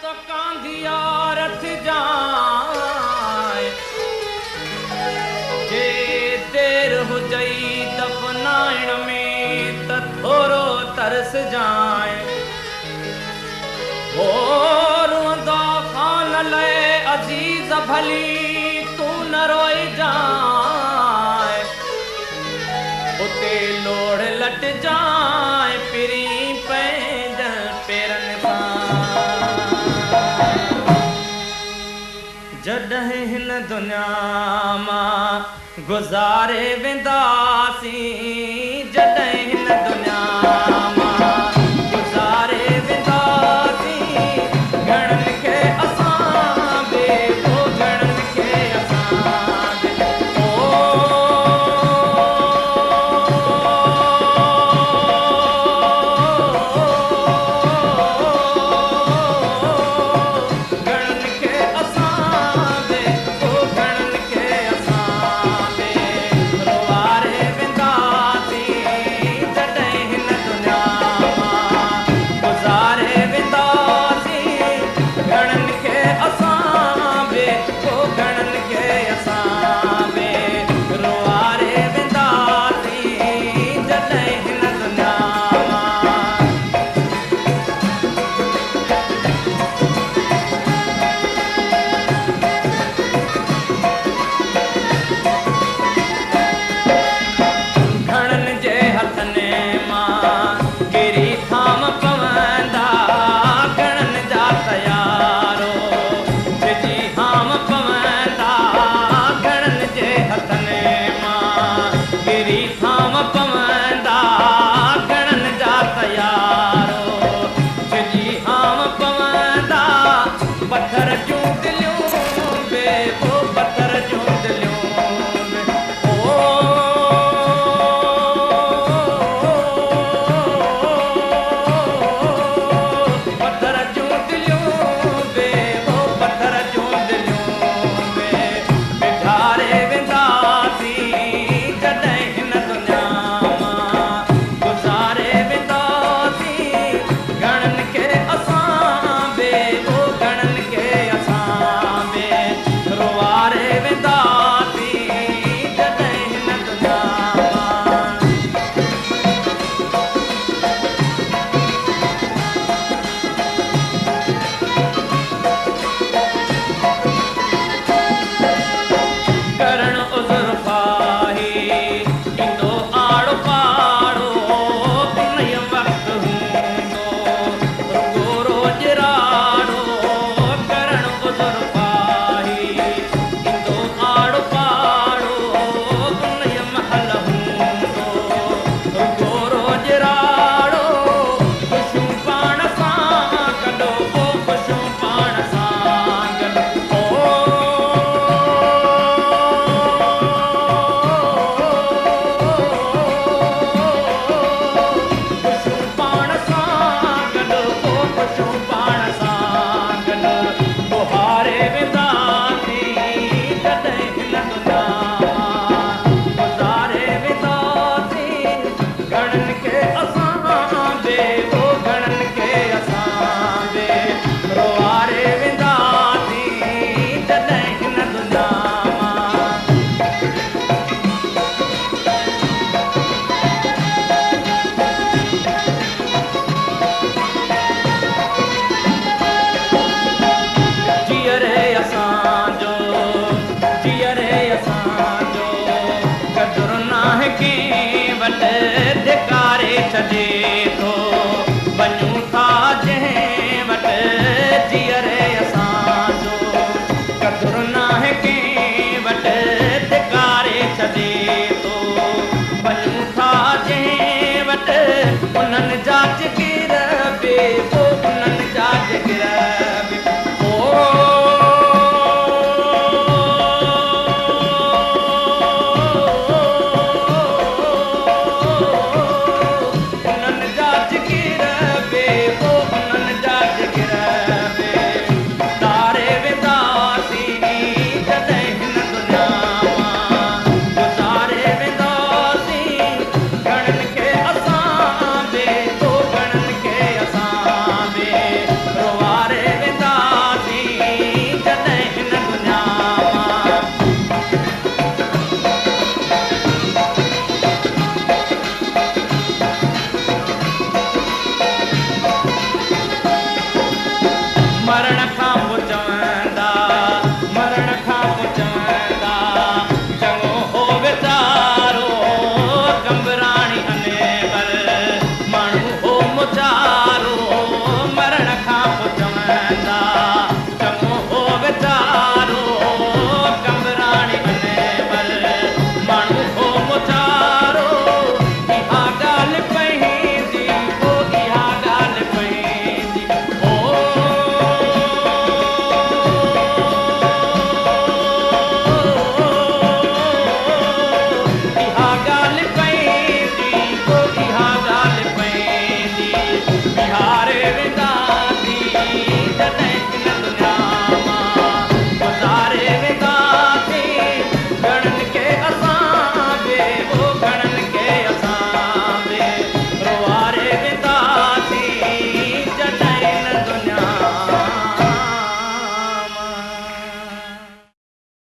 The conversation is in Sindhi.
ته ڪانڌيا رٿجانء، جي دير هجئي دفنائڻ ۾ ته ٿورو ترسجانء. هو روئندو خان لئه عزيز ڀلي تون نه روئجانء. اتي لوڙهه لٽجانء پرين پنهنجن پيرن سان. جڏهن هن دنيا مان گذاري وينداسين، جڏهن هن دنيا مان گذاري وينداسين، گهڻن کي اسان به او گهڻن کي اسان به او. گهڻن کي اسان به او گهڻن کي اسان به روئاري وينداسين، جڏهن هن دنيا مان گذاري وينداسين، گهڻن کي اسان به او گهڻن کي اسان به روئاري وينداسين، جڏهن هن دنيا مان. گهڻن جي هٿن مان ڪري ٿام پوندا، گهڻن جا تيارو ڇڄي هام پوندا، گهڻن جي هٿن مان ڪري ٿام پوندا، گهڻن جا تيارو ڇڄي هام پوندا، پٿر جون دليون.